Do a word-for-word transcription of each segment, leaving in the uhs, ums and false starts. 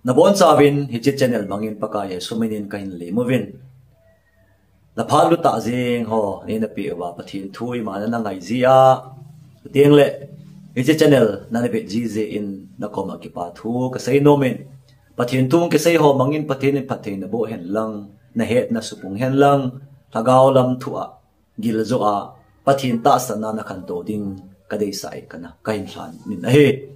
Nabonchauvin hiche channel mangin Pakai Jesu minin kahin lemuvin. Naphat lutah jeng ho neina peh uva Pathen thu ima nangai jia, chuteng le hiche channel nana vet jiji in nakoma kipa thu kasei nomin. Pathen thu kisei ho mangin Pathen in phatthei naboh hen lang, nahetna supung hen lang, lhagao lam thu a giljoh a Pathen tahsanna nakhantou ding kadeisah e kana kahin lhan in ahi.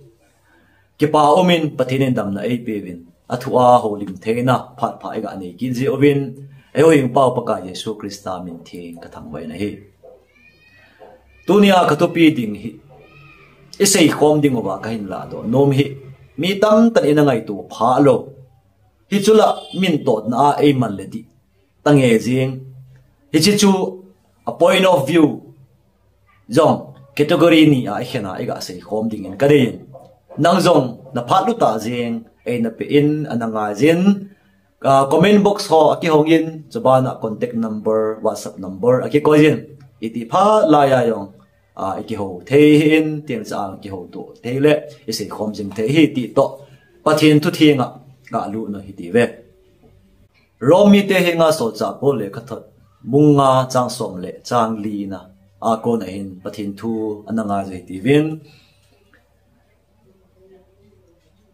Kipa umin Pathen in damna eipeuvin, athu a houlim theina phat pha iga nei kit jiuvin, eiho hing pau Pakai Jesu Christa min theng kathangvah in ahi. Tunia kathupi ding hi, isei khom ding uva kahin ladoh nom hi, mi tamtah in ana ngaito phalou, hichu la min totna a eiman le dih tange jing. Hiche chu a point of view jong category ni a ikhen a iga sei khom dingin kadei in. Nang jong naphat lutah jeng eina peh in ana ngai jin. Comment box ho akihong in, chubana contact number, WhatsApp number akikoi in. Iti phat laiya jong ikihou thei hin, tiang cha a kihouto thei le isei khom jing thei hi ti toh Pathen thu thenga galut u hitiuve. Rom mite henga Solchah Paul lekhathot bung nga chang som le chang lina a kona hin Pathen thu ana ngai u hitiuvin.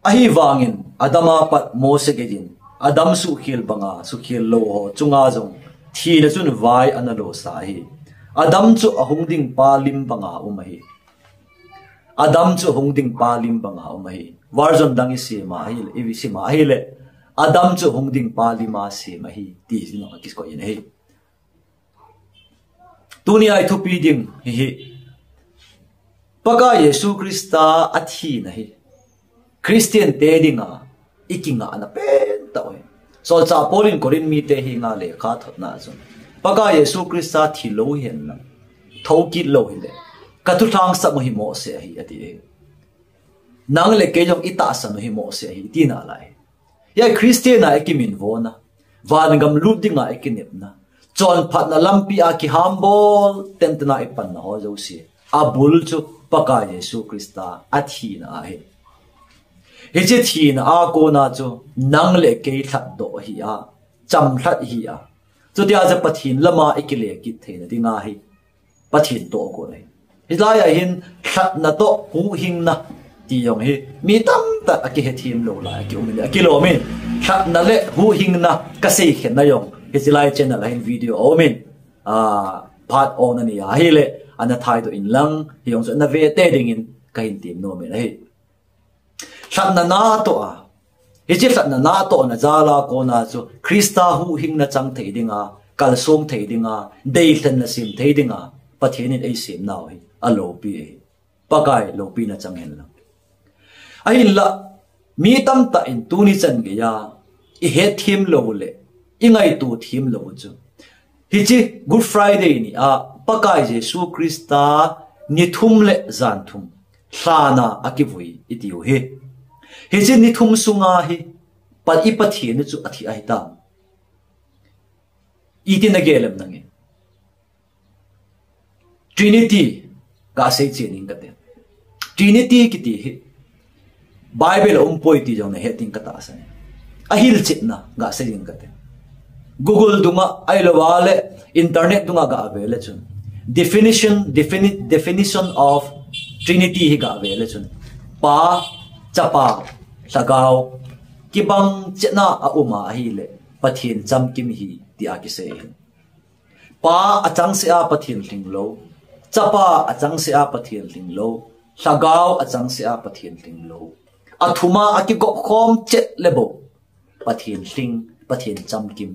Ahivangin Adam a pat Mose geiyin Adam suhkhel banga suhkhel lou ho chunga jong thina chun vai ana losa ahi. Adam chu ahung ding pa lim banga um ahi. Adam chu hung ding pa lim banga um ahi. Version dang isima ahile, isima ahile, Adam chu hung ding pa lima sem ahi ti jong akikoi in ahi. Tunia ithupi ding hihi, Pakai Jesu Christa athina hi Christian te dinga ikingahna pentah u ahi. Solchah Paul in Corinth mite henga lekhathotna a chun, Pakai Jesu Christa thilou hihen lang, thokit lou hile, kathuthangsam u hi mohseh ahi ati e. Nang le kei jong itahsan u hi mohseh ahi tina lai. Hiche Christian a ikiminvona, vangam lut dinga ikinepna, chonphatna lampi a kihambol tentena ipanna ho jouse abul chu Pakai Jesu Christa athina ahi. Hiche thina a kona chu nang le kei lhatdoh hia, chamlhat hia, chutia chu Pathen lama ikile kit theina dinga hi Pathen toh kon ahi. Hilaiya hin lhatna toh huhhingna ti jong hi mi tamtah akihethem lou lai akium in, akilom in. Lhatna le huhhingna kaseikhenna jong hiche lai channel a hin video aumin, part one ani ahile ana thaidoh in lang, hijong chu nave tei dingin kahin tem nomin ahi. Lhatna natoh a, hiche lhatna natohna jal a kona chu Christa huhhingna chang thei dinga, kalsong thei dinga, deilhenna sem thei dinga Pathen in eisemnau hi aloupi ahi. Pakai loupina chang hen lang. Ahinla, mi tamtah in tuni chan geiya ihetthem lou le ingaito them lou chu hiche Good Friday ni a Pakai Jesu Christa ni thum le jan thum lhana akivui itiu hi. Hiche ni thum sunga hi Pathen, i Pathen chu athi ahitam? Iti nagel em nangin? Trinity kasei chen ing kate. Trinity kiti hi Bible a umpoi ti jong nahet ding katahsan e. Ahilchetna gasei ding kate. Google dunga ahilouva le internet dunga gave le chun, definition, defini-, definition of Trinity hi gave le chun, Pa, Chapa, Lhagao kibang chetna aum a ahile Pathen chamkim hi tia kisei ahi. Pa achangseh a Pathen lhinglou, Chapa achangseh a Pathen lhinglou, Lhagao achangseh a Pathen lhinglou, athum a akigop khom chet le bou Pathen lhing, Pathen chamkim,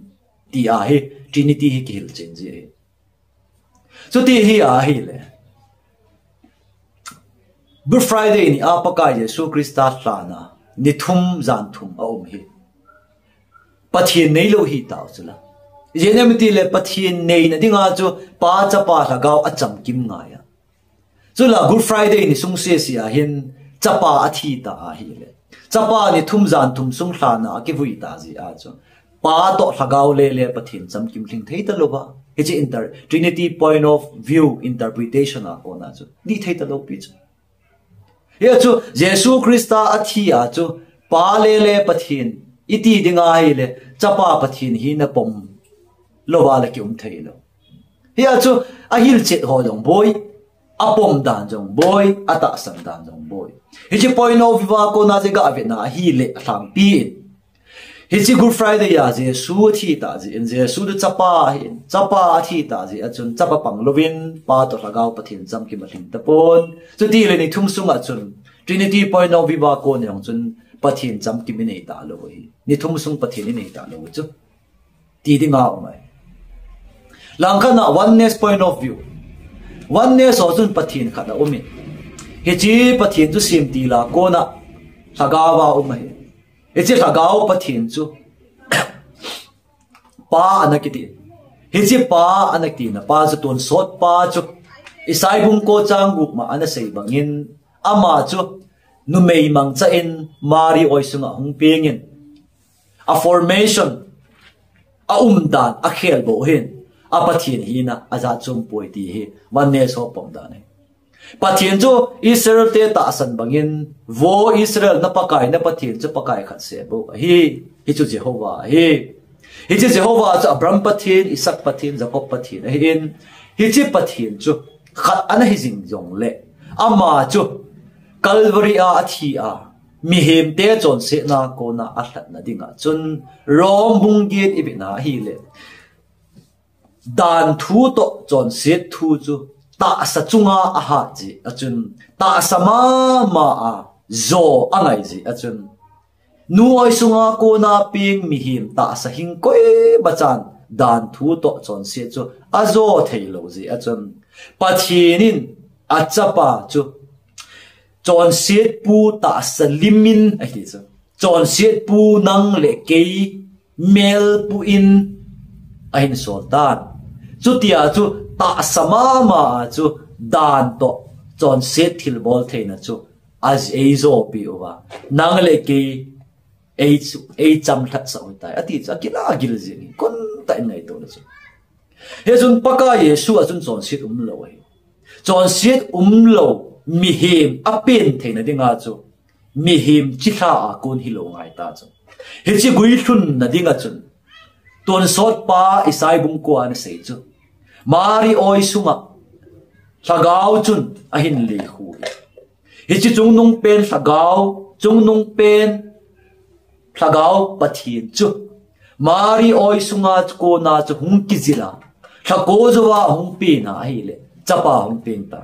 tia hi Trinity hi kihilchen ji ahi. Chuti hi ahile Good Friday ni a Pakai Jesu Christa lhana ni thum jan thum aum hi Pathen neilou hitau chula. Ijeh inem itile Pathen neina dinga chu Pa, Chapa, Lhagao achamkim ngai a. Chula Good Friday ni sung sese a hin Chapa athi ta ahile, Chapa ni thum jan thum sung lhana akivui ta jeh a chu Pa toh Lhagao lele Pathen chamkim lhing thei talouva. Hiche inter-, Trinity point of view interpretation a kona chu dih thei taloupi chu. Hia chu Jesu Christa athi a chu Pa lele Pathen iti ding ahile, chapa Pathen hina pom louva le kium thei lou. Hia chu ahilchet ho jong boi, apom dan jong boi, atahsan dan jong boi. Hiche point of view a kona jeh a vetna ahile alhangpi in. Hiche Good Friday a Jesu athi tah jeh in, Jesu chu chapa ahin, chapa athi tah jeh a chun chapa pang louvin, Pa toh Lhagao Pathen chamkim alhing tapon. Chutile ni thum sunga chun Trinity point of view a kona jong chun Pathen chamkim inei talou ahi. Ni thum sung Pathen inei talou chu ti dinga um ahi. Langkhat na oneness point of view. Oneness ho chun Pathen khat aumin, hiche Pathen chu semtil a kona Lhagao a um ahi. Hiche Lhagao Pathen chu Pa ana kiti. Hiche Pa ana kitina pa chu tonsot pa chu Isai bung ko chang gup ma ana sei bangin, ama chu numei mangcha in Mary oi sunga hung pengin, a formation, a umdan, akhel bou hin, a Pathen hina ajat chom poi ti hi oneness ho pom dan ahi. Pathen chu Israel te tahsan bangin, vo Israel, na Pakai, na Pathen chu Pakai khat seh bou ahi. Hichu Jehovah ahi. Hiche Jehovah chu Abraham Pathen, Isaac Pathen, Jacob Pathen ahin, hiche Pathen chu khat ana hi jing jongle, ama chu Calvary a athi a, mihem te chonsetna kona alhatna dinga chun, Rom bung get i vetna ahile, dan thu toh chonset thu chu tahsa chunga ahat jeh a chun, tahsa mama a jo angai jeh a chun, nu oi sunga kona peng mihem tahsa hing koima chan dan thu toh chonset chu ajo thei lou jeh a chun, Pathen in achapa chu chonset pu tahsa limin ahi chu, chonset pu nang le kei mel pu in ahin sol tan. Chutia chu tahsa mama a chu dan toh chonset thilbol theina chu a, eijopi uva, nang le kei ei chu, ei chamlhat sah u tai ati chu akila gil jing in, kon tah in ngaito le chu. Hichun Pakai Jesu a chun chonset umlou ahi. Chonset umlou mihem apen theina dinga chu mihem chilha a kon hilou ngai ta chu. Hiche guilhunna dinga chun tonsot pa Isai bung ko a ana sei chu, Mary oi sunga Lhagao chun ahin lekhu hi. Hiche chungnung pen Lhagao, chungnung pen Lhagao Pathen chu Mary oi sunga chu kona chu hung kijil a, lhako jouva hung peng ahile, chapa hung peng ta.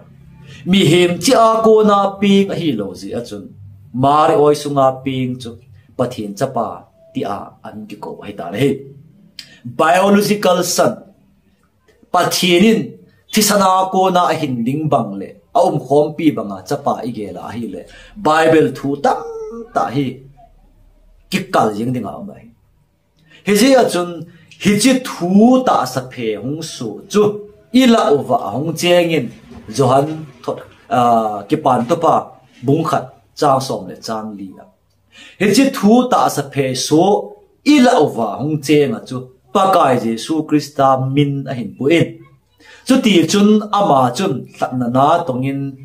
Mihem chea kona peng ahilou jeh a chun, Mary oi sunga peng chu Pathen chapa tia ahin kikou ahi tan ahi. Biological son, Pathen in thisan a kona ahin ding bang le aumkhompi banga chapa igel a ahile, Bible thu tamtah hi kikal jeng dinga um ahi. Hijeh a chun hiche thu tahsa phe hung soh chu ilah uva ahung chengin, Johan thot, ah, Kipan Thupha bung khat chang som le chang li a. Hiche thu tahsa phe soh ilah uva hung cheng a chu Pakai Jesu Christa min ahin pu in. Chuti chun ama chun lhatna natongin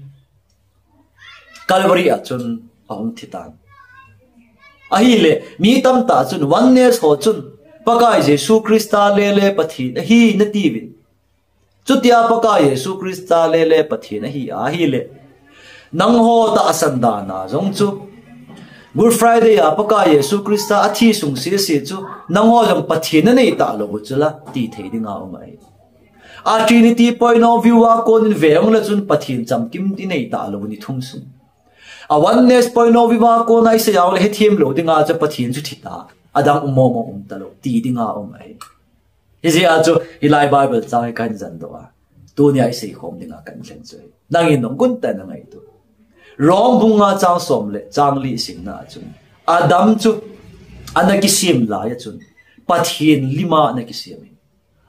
Calvary a chun ahung thi tan. Ahile, mi tamtah chun, oneness ho chun, Pakai Jesu Christa lele Pathen ahi nati uvin. Chutia Pakai Jesu Christa lele Pathen ahi, ahile, nangho tahsan dan a jong chu, Good Friday a Pakai Jesu Christa athi sung sese chu, nangho jong Pathen nanei talou u chu la, ti thei dinga um ahi. A Trinity point of view a konin ve jongle chun Pathen chamkim inei talou ni thum sung. A oneness point of view a kona isei jongle hethem lou dinga chu Pathen chu thi ta, adang um mong mong um talou, ti dinga um ahi. Hijeh a chu hilai Bible chang hi kahin jan doh a, tunia isei khom dinga kahin lheng chu ahi. Nangin nung gun tah in na ngaito. Rom bung nga chang som le chang li simna a chun, Adam chu ana kisem lai a chun Pathen lim a ana kisem ahi.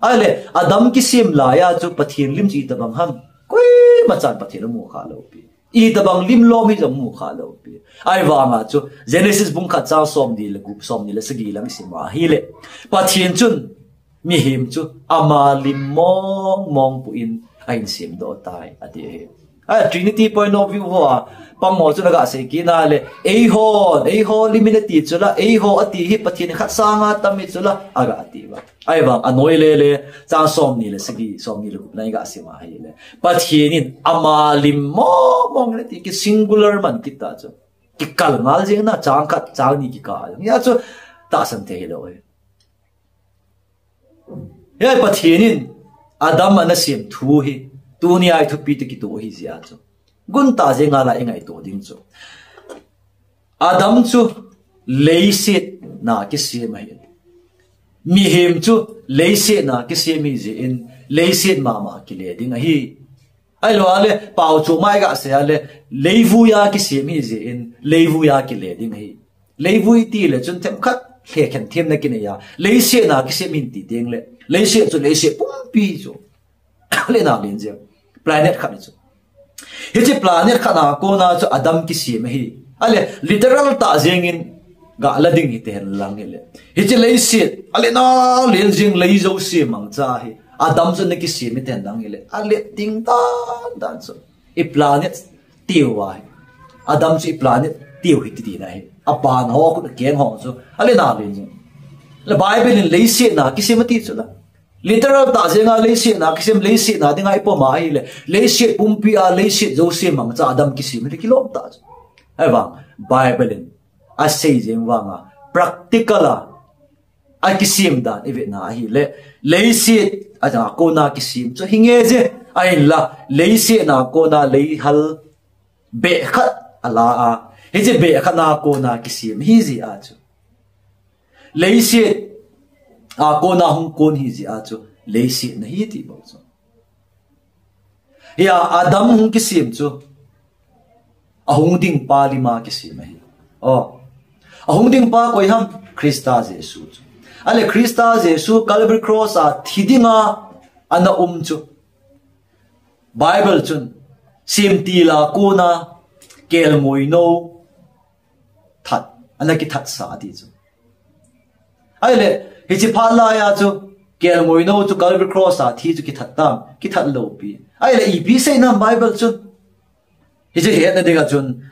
Ahile, Adam kisem lai a chu Pathen lim chu itobang ham? Koima chan Pathen amu kha lou pi. Itobang lim lom hi jong mu kha lou pi. Ahivanga chu Genesis bung khat chang som ni le gup, som ni le sagi lang isim a ahile, Pathen chun mihem chu ama lim mong mong pu in ahin sem doh tai, ati ahi. A Trinity point of view ho a pang ho chu naga sei kit na le, eiho, eiho lim in ati chu la, eiho ati hi Pathen khat sanga tam hi chu la, aga ti ba. Ahivang anoi le le, chang som ni le sagi, som ni le gup na iga sim a hi le, Pathen in ama lim mong mong in ati, ki singular man kit ta chu. Kikal ngal jeng na, chang khat, chang ni kikal. Hia chu tahsan thei lou hi. Hia Pathen in Adam ana sem thu hi, tuni a i thupi te kito hi jia chu. Gun ta jeng a la i ngaito ding chu. Adam chu leiset na kisem ahi. Mihem chu leiset na kisem hi jeh in, leiset mama kile ding ahi. Ahilou le, pao chu mai ga sei a le, leivui a kisem hi jeh in, leivui a kile ding ahi. Leivui ti le chun themkhat, lhekhen themna kinei a, leiset na kisem in ti ding le, leiset chu leiset pumpi chu. Le na len jeng. Planet khat chu. Hiche planet khat na kona chu Adam kisem ahi. Ale, literal ta jeng in ga la ding hi te hen lang hi le. Hiche leiset, ale na len jeng lei jouse mangcha hi. Adam chu na kisem hi te hen lang hi le. Ale ding dan dan chu. I planet tiu ahi. Adam chu i planet tiu hi ti ti na hi. Aban ho, akut akeng ho chu. Ale na len jeng. Le Bible in leiset na kisem ati chu la. Literal ta jeng a leiset na kisem, leiset na ding a i pom ahi le. Leiset pumpi a, leiset jouse mangcha Adam kisem hi kilom ta chu. Ahivang, Bible in asei jeng vang a, practical a, akisem dan i ve na ahi le. Leiset a jang a kona kisem chu hi nge je, ahin la, leiset na kona leihal beh khat ala a. Hiche beh khat na kona kisem hi jia chu. Leiset a kona hung kon hi jia chu. Leiset na hi ti bou chu. Hia Adam hung kisem chu. Ahung ding pa lim a kisem ahi. Oh. Ahung ding pa koi ham? Christa Jesu chu. Ale Christa Jesu Calvary Cross a thi ding a ana um chu. Bible chun, semtil a kona kelngoi nou that, ana kithat sa ati chu. Ahile, hiche phat lai a chu, kelngoi nou chu Calvary Cross a thi chu kithat tam, kithat lou pi. Ahile, ipi sei nam Bible chun. Hiche hetna ding a chun,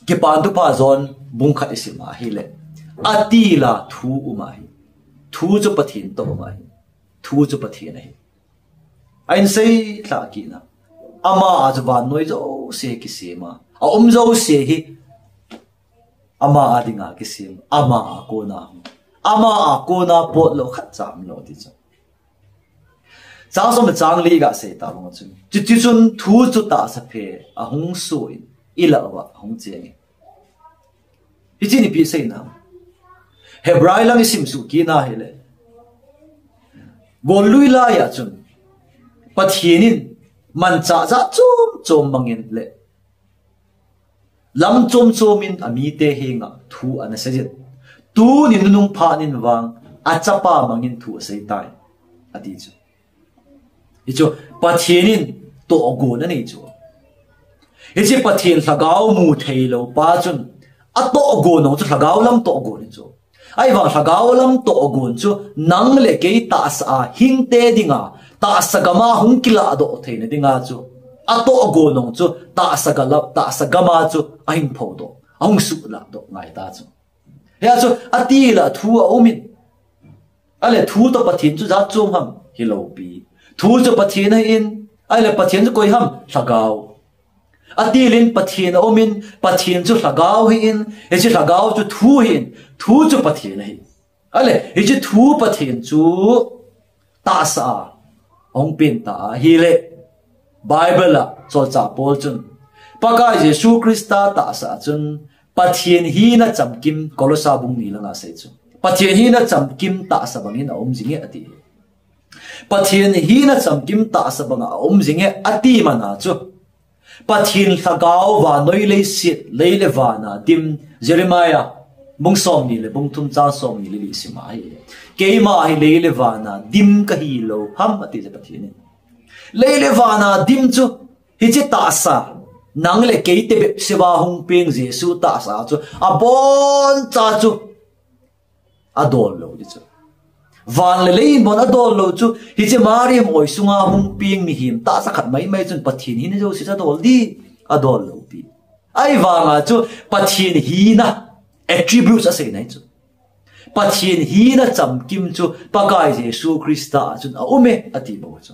Kipan Thupha John bung khat i sim a hile. Atil a thu um ahi. Thu chu Pathen toh um ahi. Thu chu Pathen ahi. Ahin sei lha kit na. Ama a chu vannoi jouse kisem a. A um jouse hi. Ama a dinga kisem. Ama a kona. Ama a kona pot lou khat cha um lou ti chu. Chang som le chang li ga sei ta bang chun. Chuti chun thu chu tahsa phe ahung suh in i lah uva ahung cheng e. Hiche hi ipi seina. Hebrai lang i sim suh kit na hile. Gollui lai a chun. Pathen in manchah jat chom chom mang in le. Lam chom chom in amite henga thu ana sei jin. Tuni nunung phat in vang achapa mang in thu asei tai. Ati chu. Hichu Pathen in tohgon anei chu. Hiche Pathen lhagao mu thei lou pa chun atohgon nung chu lhagao lam tohgon chu. Ahivang lhagao lam tohgon chu nang le kei tahsa a hingte dinga, tahsa gam a hung kilah doh theina dinga chu. Atohgon nung chu tahsa gam a, tahsa gam a chu ahin pho doh, ahung suhlah doh ngai ta chu. Hia chu atil a thu aum in. Ahile thu toh Pathen chu jat chom ham hilou pi. Thu chu Pathen ahin, ahile Pathen chu koi ham? Lhagao. Atil in Pathen aum in, Pathen chu lhagao ahin, hiche lhagao chu thu ahin, thu chu Pathen ahi. Ahile, hiche thu Pathen chu tahsa a ahung pen ta ahile. Bible a solchah Paul chun, Pakai Jesu Christa tahsa a chun, Pathen hina chamkim, Kolosa bung ni langa sei chu. Pathen hina chamkim tahsa bangin aum jing e ati. Pathen hina chamkim tahsa banga aum jing e ati man a chu. Pathen lhagao vannoi leiset, lei le van a dim, Jeremiah bung som ni le bung thum chang som ni le li sim a hi. Keima hi lei le van a dim kahi lou ham ati chu Pathen in. Lei le van a dim chu, hiche tahsa, nang le kei te bep seh a hung peng Jesu tahsa chu, abon cha chu, adol lou ti chu. Van le lei in bon adol lou chu, hiche Mari oi sunga hung peng mihem tahsa khat maimai chun Pathen hina jouse chu adol di, adol lou pi. Ahivanga chu Pathen hina attributes asei nai chu. Pathen hina chamkim chu Pakai Jesu Christa a chun aume ati bou chu.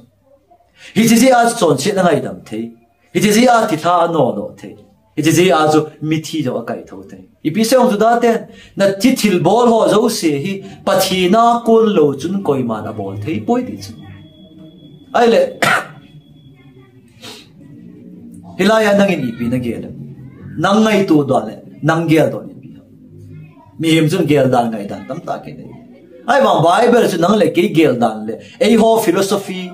Hiche jeh a chu chonsetna ngaidam thei. Hiche jeh a thilha anodoh thei. Hiche jeh a chu mithi jong akaitho thei. Ipi seiyong Juda ten, nathi thilbol ho jouse hi Pathen a kon lou chun koiman abol thei poi ti chu. Ahile, hilai a nangin ipi nagel em? Nang ngaito dan le nang gel dan ipi ham? Mihem chun gel dan ngai dan tamtah kinei. Ahivang Bible chu nang le kei gel dan le, eiho philosophy,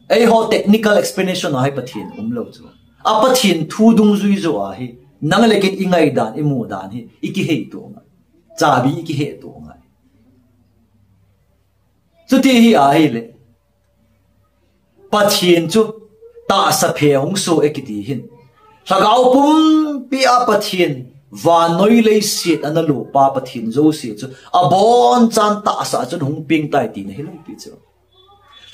eiho technical explanation a hi Pathen umlou chu. A Pathen thu dungjui joh a hi, nang le kei ingai dan, imu dan hi ikihei tou ngai. Chabi ikihei tou ngai. Chuti hi ahile, Pathen chu tahsa phe hung soh e kiti hin, lhagao pumpi a Pathen, vannoi leiset ana lopa Pathen jouse chu abonchan tahsa a chun hung peng tai tina hilou pi chu.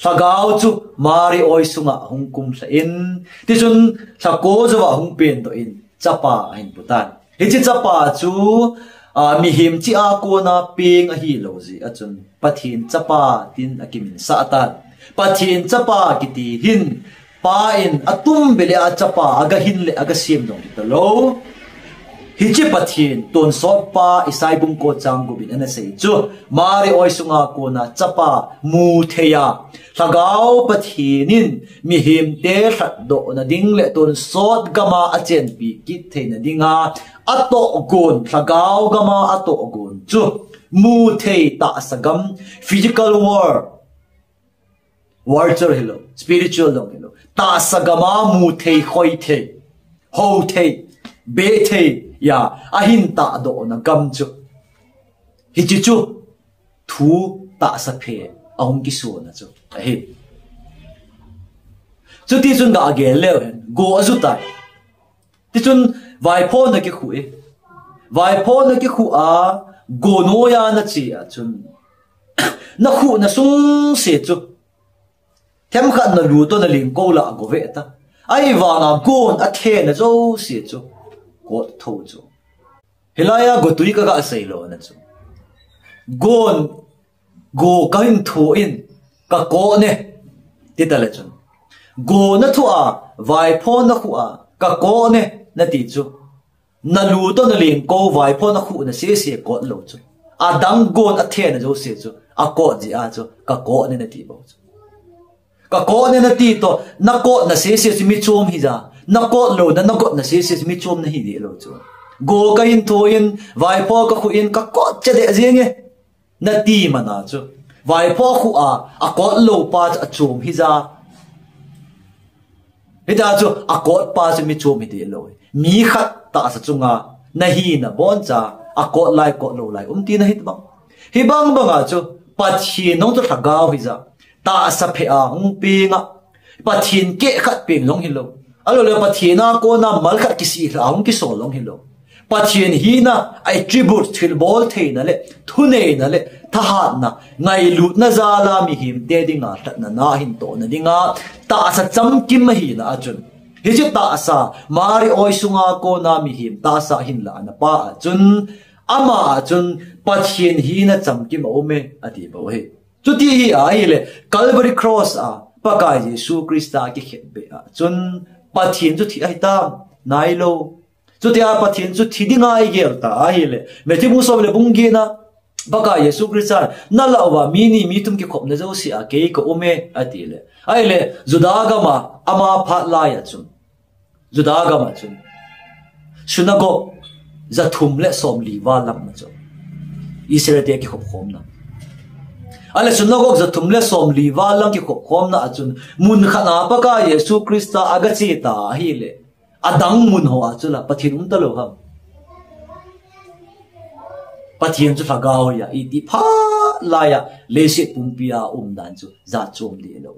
Lhagao chu Mari oi sunga hung kumlha in, tichun lhako jouva hung pendoh in, chapa ahin pu tan. Hiche chapa chu, a, mihem cheh a kona peng ahilou jeh a chun Pathen chapa tin akiminsah tan. Pathen chapa kiti hin, pa in atumbeh le a chapa aga hin le aga sem jong hitalou. Hiche Pathen tonsot pa Isai bung ko chang gup in ana sei chu, Mari oi sunga kona chapa mu thei a, lhagao Pathen in mihemte lhatdohna ding le tonsot gama achenpi kit theina dinga atohgon, lhagao gama atohgon chu mu thei tahsa gam, physical world, virtual hilou, spiritual jong hilou, tahsa gama mu thei, khoi thei, hou thei, beh thei, ya, ahin tahdohna gam chu. Hiche chu thu tahsa phe ahung kisona chu ahi. Chutichun ga gel leu hen, go aju tai. Tichun vaipho nakikhu e. Vaipho nakikhu a, go noiya nache a chun, nakhuhna sungse chu, themkhat nalu toh nalengkou lah a go ve ta. Ahivanga gon athena jouse chu kot tho chu. Hilai a gotwi kaga seilona chu, gon, go kahin thoh in, kakoh ne, tita le chun, go nathoh a, vaipho nakhu a, kakoh ne nati chu, nalu toh nalengkou, vaipho nakhuhna sese kot lou chu, adang gon athena jouse chu akot jeh a chu, kakoh ne nati bou chu. Kakoh ne nati toh, nakotna sese chu michom hija, nakot louna nagotna sese chu michom nahi deh lou chu. Go kahin thoh in, vaipho kakhu in, kakot cheh deh jenge nati mana chu, vaipho khu a akot lou pa chu achom hija. Hita chu akot pa chu michom hi deh lou. Mi khat tahsa chunga nahina boncha, akot lai kot lou lai um tina hitobang. Hibang banga chu Pathen jong chu lhagao hija, tahsa phe a hung peng a, Pathen keh khat peng jong hilou, ahilouleh Pathen a kona mal khat kisih lha a hung kisol jong hilou, Pathen hina attributes, thilbol theina le thuneina le thahatna, ngailutna jal a mihemte dinga lhatna na ahin tohna dinga tahsa chamkim ahina a chun, hiche tahsa, Mari oi sunga kona mihem tahsa ahin lahna pa a chun, ama a chun Pathen hina chamkim aume ati bou ahi. Chuti hi ahile, Calvary Cross a Pakai Jesu Christa kikhetbeh a chun Pathen chu thi ahitam? Nailou. Chutia Pathen chu thi dinga igel ta ahile, Matthew bung som le bung get na, Pakai Jesu Christa, nalah uva mi ni mi thum kikhopna jouse a kei kaume atile, ahile Juda gama ama phat laiya chun, Juda gama chun synagogue jathum le somli val lam na chu, Israel te kikhop khomna. Ahile synagogue jathum le somli val lam kikhop khomna a chun, mun khat na Pakai Jesu Christa agache ta ahile, adang mun hoa chu la Pathen um talou ham? Pathen chu lhagao ahi a, iti phat laiya leiset pumpia umdan chu jatchom deh lou.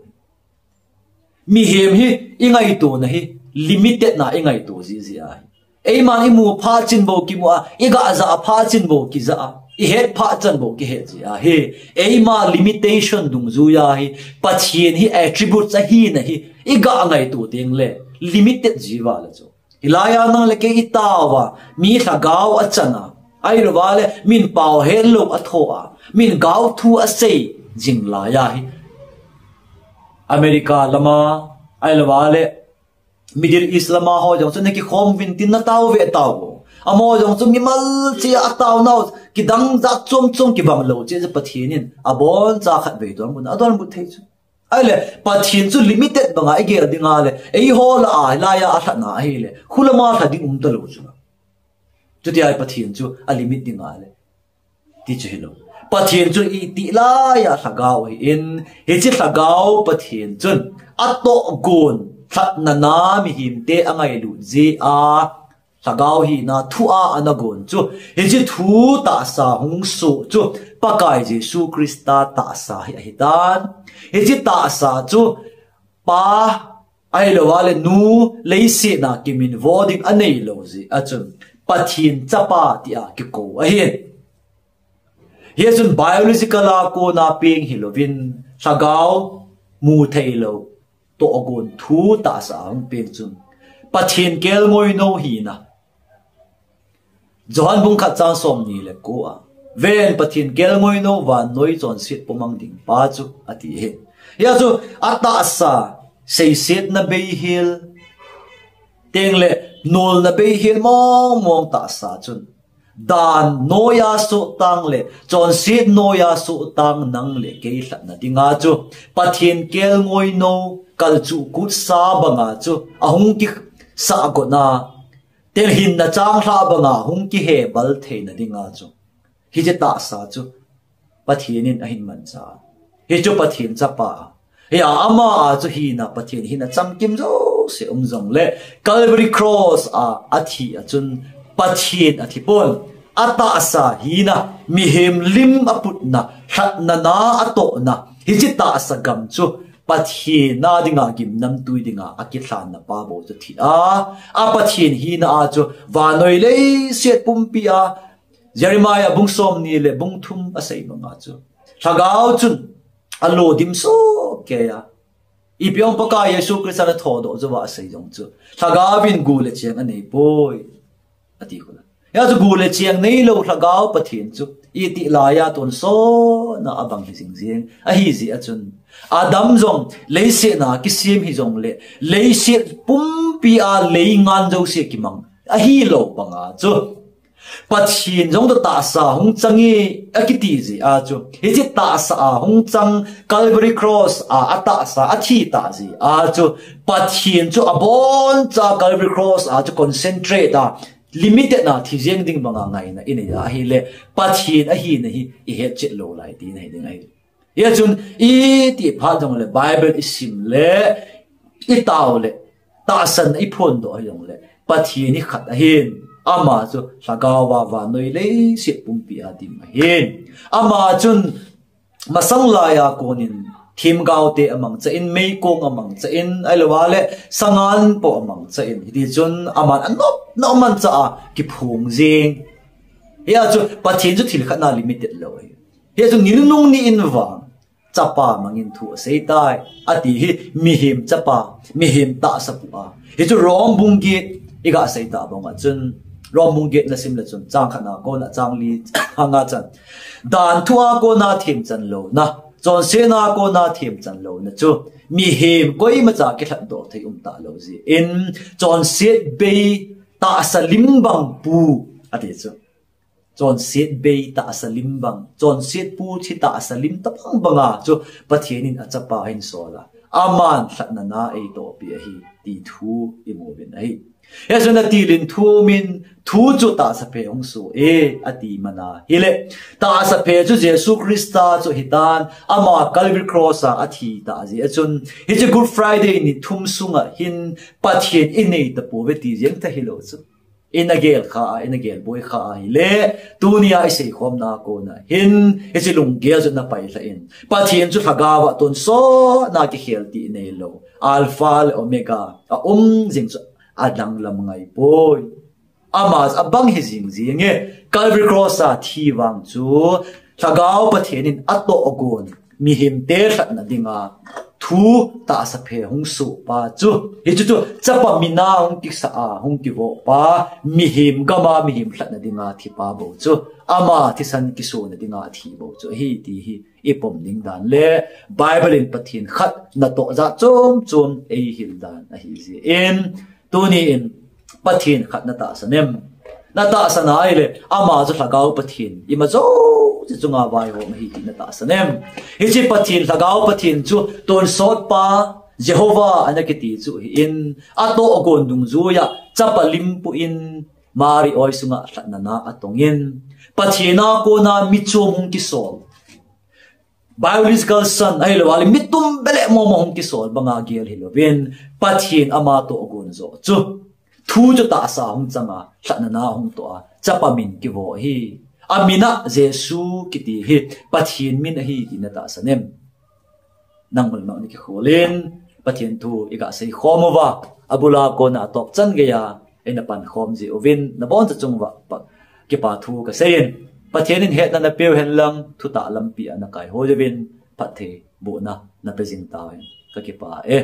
Mihem hi ingaitona hi limited na ingaito jiji ahi. Eiman imu phat chin bou kimu a, igah jah phat chin bou kijah a. I het phat chan bou kihet ji ahi. Eima limitation dungjuiya hi Pathen hi attributes ahina hi i ga ngaito teng le limited ji val a chu. Hilai a nang le kei i tao a, mi lhagao a chan a, ahilou vale min pao het lou a tho a, min gao thu a sei jing lai a hi. America lama, ahilou vale Middle East lama ho jong chu na kikhom vin tin na tao ve tao. Amaho jong chu mimal chi a tao nau, kidang jat chom chom kibang lou chi chu Pathen in abon cha khat vei donbut na, adonbut thei chu. Ahile, Pathen chu limited banga i gel dinga le, eiho lah a, hilai a a lhatna ahile, khulama lha ding um talou chu. Chuti a Pathen chu a limit dinga le, ti chu hilou. Pathen chu i ti lai a lhagao ahin, hiche lhagao Pathen chun, atohgon, lhatna na mihemte angailut jeh a, lhagao hina thu a ana gon chu. Hiche thu tahsa hung soh chu Pakai Jesu Christa tahsa hi ahitan. Hiche tahsa chu Pa ahilou vale nu leiset a kiminvo ding aneilou jeh a chun Pathen chapa tia kikou ahi. Hichun biological a kona peng hilouvin lhagao mu theilou tohgon thu tahsa a hung peng chun Pathen kelngoi nou hina. Johan bung khat chang somni le ko a, ven Pathen kelngoi nou vannoi chonset pumang ding pa chu ati hi. Hia chu atahsa seisetna beihel teng le nolna beihel mong mong tahsa chun dan noiya sohtang le chonset noiya sohtang nang le kei lhatna dinga chu Pathen kelngoi nou kalchuh kutsa banga chu ahung kisah got na, teng hinna changlhah banga hung kihebal theina dinga chu hiche tahsa chu Pathen in ahin mancha. Hichu Pathen chapa. Hia ama a chu hina Pathen hina chamkim jouse um jongle Calvary Cross a athi a chun Pathen athi pon. Atahsa hina mihem lim aputna, lhatna na atohna, hiche tahsa gam chu Pathen a dinga gimnamtui dinga akilhanna pa bou chu thi a. A Pathen hina a chu vannoi leiset pumpi a Jeremiah bung somni le bung thum asei banga chu lhagao chun alo dim soh kei a. Ipi ong Pakai Jesu Christa na thodoh chu va asei jong chu lhagao vin gu le cheng anei poi. Ati khula. Hia chu gu le cheng neilou lhagao Pathen chu iti laiya tonsot na abang hi jing jing. Ahi jeh a chun Adam jong leiset a kisem hi jongle leiset pumpi a leingan jouse kimang ahilou banga chu Pathen jong toh tahsa hung chang e akiti jeh a chu. Hiche tahsa a hung chang Calvary Cross a atahsa athi tah jeh a chu. Pathen chu aboncha Calvary Cross a chu concentrate a limited na thi jeng ding banga ngaina inei a ahile Pathen ahina hi ihet chet lou lai tina hi ding ahi. Hia chun iti phat jongle Bible isim le itao le tahsan iphondoh jongle Pathen hi khat ahin ama chu lhagao a vannoi leiset pumpi a dim ahin. Ama chun masang laiya konin themgao te amangcha in, meikong amangcha in, ahilou vale sangan po amangcha in. Hiti chun aman anop nop mancha a kiphong jing. Hia chu Pathen chu thil khat na limited lou ahi. Hia chu nilnung ni in vang chapa mangin thu asei tai ati hi mihem chapa, mihem tahsa pu a. Hichu Rom bung get iga sei ta banga chun Rom bung get na sim le chun chang khat na kona chang li hanga chan. Dan thu a kona themchan louna, chonsetna a kona themchan louna chu mihem koima cha kilhatdoh thei um talou jeh in chonset bei tahsa lim bang pu ati chu. Chonset bei tahsa lim bang, chonset pu thi tahsa lim tabang banga chu Pathen in achapa ahin sol a. Aman lhatna na eitohpi ahi ti thu imu uvin ahi. Hia chun atilin thu min thu chu tahsa phe hung soh e ati mana hile. Tahsa phe chu Jesu Christa chu hitan ama Calvary Cross a athi tah jeh a chun hiche Good Friday ni thum sunga hin Pathen inei tapouve ti jeng ta hilou chu. Ina gel kha a, ina gel boi kha a hile, tunia isei khomna kona hin, hiche lunggel chu na pailha in. Pathen chu lhagao a tonsot na kikhel ti neilou. Alpha le Omega, aum jing chu adanglam ngai poi. Ama abang hi jing jing e, Calvary Cross a thi vang chu Lhagao Pathen in atohgon mihemte lhatna dinga thu tahsa phe hung sohpa chu, hichu chu chapa mina hung kisa a hung kivohpa, mihem gama mihem lhatna dinga thipa bou chu, ama thisan kisohna dinga thi bou chu ahi ti hi ipom ding dan le Bible in Pathen khat natoh jat chom chom eihil dan ahijeh in, tuni in Pathen khat natahsan em? Natahsan ahile ama chu Lhagao Pathen ima jouse chunga vaihom ahi ti natahsan em? Hiche Pathen, Lhagao Pathen chu tonsotpa Jehovah ana kiti chu ahin, atohgon dungjuiya chapa limpuh in Mari oi sunga lhatna na atongin, Pathen a kona michom hung kisol, biological son ahilou le mitum bele mong mong hung kisol banga gel hilouvin, Pathen ama tohgon joh chu thu chu tahsa hung changa lhatna na hung toh a chapa min kivo ahi. Amin a Jesu kiti hi Pathen min ahi ti natahsan em? Nangma nangma kikholin Pathen thu iga seikhom uva, abula kona atop chan geiya eina pankhom jeh uvin naboncha chung uva kipa thu kaseiyin, Pathen in hetna napeu hen lang thutah lampi a nakaihoi uvin phattheibohna napejing tauhen, kakipah e.